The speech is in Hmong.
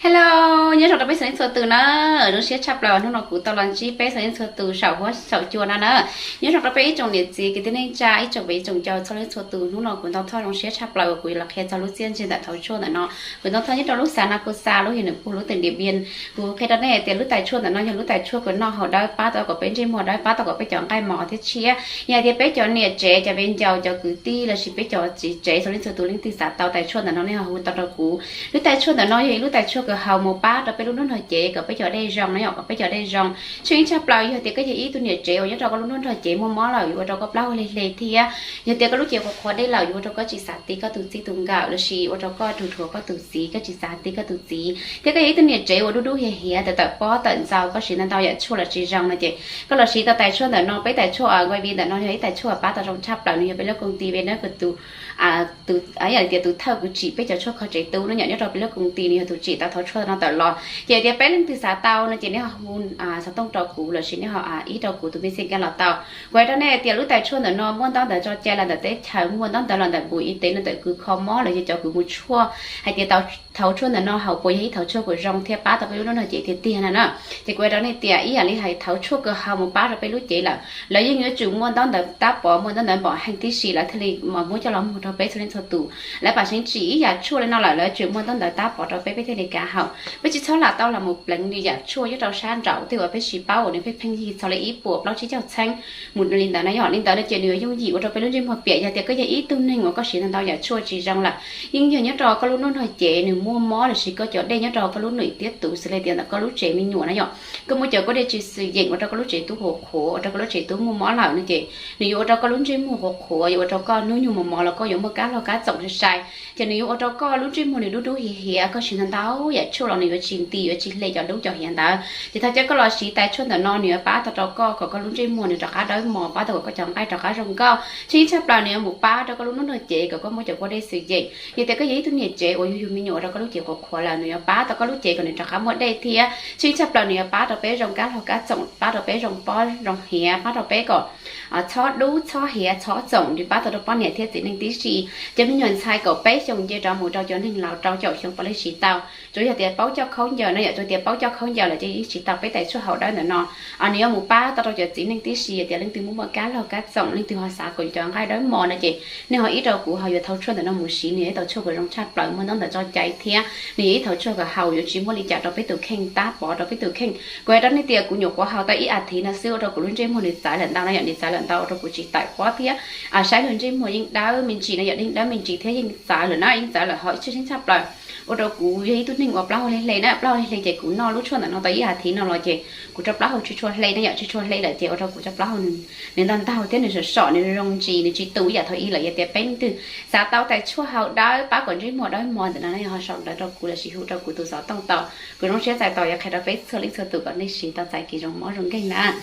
Hello, nyob zoo rau peb txhua leej txhua tus na. Zoo siab tshaj plaws hnub no kuv tau los ntsib peb txhua leej txhua tus saum huab saum cua no na. Nyob zoo rau peb ib tsoom niam txiv kwv tij neej tsa ib tsoom viv tsoom ncaus txhua leej txhua tus. Hnub no kuv Ntoo Thoj zoo siab tshaj plaws uas kuv yuav los qhia txog lub txiaj ntsig ntawm thaum tshuaj ntawm no. Kuv Ntoo Thoj nyob rau lub xav Na Ku Xa, lub him Nws Pug, lub teem Diam Npiam. Kuv qhia rau nej tias lub tais tshuaj ntawm no yog lub tais tshuaj kws noj haus dawb pab tau kom peb ntsej muag dawb, pab tau kom peb cov nqaij mos thiab tshiab. Yog hais tias peb cov niam tsev, cov viv ncaus, cov kwv tij lossis peb cov txiv tsev txhua leej txhua tus leej twg xav tau tais tshuaj ntawm no nej ho hu tau rau kuv. Lub tais tshuaj ntawm no yog ib lub tais tshuaj kws haus mus pab rau peb lub nruab nrog cev kom peb cov dej zoo na yom, kom peb cov dej zoo. Tshwj xeeb tshaj plaws yog tias koj yog ib tug niam tsev uas nyob rau koj lub nruab nrog cev muaj mob lawm yuav ua rau koj plaub hau hle hle thiab yog tias koj lub cev qhuav qhuav dej lawm yuav ua rau koj tsis xav ti koj tus txij tus nkawm lossis ua rau koj rhuav rhuav koj tus txiv, koj tsis xav ti koj tus txiv thiab koj yog ib tug niam tsev uas dub dub hiav hiav tawm tawm pob tawm ntxaus, koj siv ntau ntau yam tshuaj los tsis zoo no ces koj los siv tau tais tshuaj ntawm no. Peb tais tshuaj Nqaij Viv ntawm no yog ib tais tshuaj pab tau zoo tshaj plaws, nws yog peb lub koom ti Venus kws tus tus yam tias tus thawj kws tsim peb cov tshuaj kho tsev tub no yom, nyob rau peb lub koom ti nws yog tus tsim tau thaum tshuaj no tawm los. Ces tias peb leej twg xav tau no ces nej ho hu xov tooj rau kuv lossis nej ho ib rau kuv tus me xi ka los tau. Kuv hais rau nej tias lub tais tshuaj ntawm no muaj ntaub ntawv tso cai los ntawm teb chaws, muaj ntaub ntawv los ntawm npus i tev no ntawm kws kho mob los yog cov kws mus tshuaj hais tias tau thaum tshuaj ntawm no haus puas yog ib thaum tshuaj kws zoo thiab pab tau peb lub nruab nrog cev tiag tiag na na. Ces kuv hais rau nej tias ib yam li hais thaum tshuaj kws haus mus pab rau peb lub cev lawm, lawv yeej yuav tsum muaj ntaub ntawv tab pov, muaj ntaub ntawv npom heej tib si lawv thiaj li muab coj los muag rau peb txhua leej txhua tus. Lawv pam seev tsim ib yam tshuaj li no lawm lawv tseem muaj ntaub ntawv tab pov rau peb, peb thiaj li kav haum. Peb tsis txhob lam tau los mus pleev li yam tshuaj nyob rau sab nraud tej uas peb tsis paub uas nws pheej pheej yig txog li ib puas plaub tsib caug txheeb mus li ntawd na yom. Li ntawd no ces nws yuav yooj yim ua rau peb lub ntsej muag piam. Yog tias koj yog ib tug neeg uas koj siv ntau ntau yam tshuaj tsis zoo lawm, yeej yog nyob rau koj lub nruab nrog cev nws muaj mob lossis koj cov dej nyob rau koj lub nwj thiab tus xws li tias ntawm koj lub tsev me nyuam na yom, koj muaj cov koj dej tsis xwm yeem ua rau koj lub tsev tub qhuav qhuav, ua rau koj lub tsev tub muaj mob lawm no ces nws yuav ua rau koj lub ntsej muag qhuav qhuav, yuav ua rau koj hnub nyoog mos mos los koj yuav muaj kab laug kab txoom sai sai. Ces nws yuav ua rau koj lub ntsej muag nws dub dub hiav hiav, koj siv ntau ntau yam tshuaj los nws yuav tsis nti yuav tsis hle cov dub cov hiav ntawd. Ces thov caw koj los siv tais tshuaj ntawm no, nws yuav pab tau rau koj kom koj lub ntsej muag nws rov qab dawb mos, pab tau kom koj cov nqaij rov qab zoo nkauj. Tshwj xeeb tshaj plaws nws yuav mus pab rau koj lub nruab nrog cev kom koj muaj cov koj dej xwm yeem. Yog tias koj yog ib tug niam tsev uas yug yug me nyuam ua rau koj lub cev qhuav qhuav lawm nws yuav pab tau koj lub cev kom nws rov qab muaj dej thiab. Tshwj xeeb tshaj plaws nws yuav pab rau peb zoo kab laug kab txoom, pab rau peb zoo pob zoo hiav, pab rau peb kom txhob dub txhob hiav txhob txoom, nws pab tau rau poj niam thiab txiv neej tib si. Cov me nyuam ntxhais kaum peb xyoos nce rov mus rau cov neeg laus rau caum xyoo puav leej siv tau. Tsuas yog tias paub coj khaub ncaws no yom, tsuas tias paub coj khaub ncaws lawm ces yeej siv tau peb tais tshuaj haus dawb ntawm no. Nws yuav mus pab tau rau cov txiv neej tib si, yog tias leej twg muaj muaj kab laug kab txoom, leej twg ho xav kom cov nqaij dawb mos no ces nej ho ib rau kuv ho yuav thau tshuaj ntawm no mus siv, nws yog ib thaum tshuaj kom zoo tshaj plaws, muaj ntaub ntawv tso cai thiab nws yog ib thaum tshuaj kom haus yuav tsis muaj li cas rau peb tus kheej, tab pov rau peb tus kheej. Kuv hais rau nej tias kuv nyuam qhuav haus tau ib as thiv no xwb ua rau kuv lub ntsej muag nws txawv lawm ntau no yom, nws txawv lawm ntau ua rau kuv tsis tawm pob thiab saib luag ntsej muag yeej dawb me ntsis no yom, yeej dawb me ntsis thiab yeej txawv lawm na, yeej txawv lawm ho ib tshwj xeeb tshaj plaws ua rau kuv yog ib tug neeg uas plaub hau hle hle na, plaub hau hle hle ces kuv noj lub tshuaj ntawm no tau ib as thiv no los ces kuv rau plaub hau tsis tshua hle na yom, tsis tshua hle lawm ces ua rau kuv rau plaub hau nws ntau ntau thiab nws som som nws zoo ntsis, nws tsis tu ib yam thaum ub lawm. Yog tias peb leej twg xav tau tais tshuaj haus dawb pab kom ntsej muag dawb mos ntawm no nej ho sau ntawv rau kuv lossis hu rau kuv tus xov tooj tau. Kuv zoo siab txais tos yuav qhia rau peb txhua leej txhua tus kom nej siv tau txais kev zoo mob zoo nkeeg na.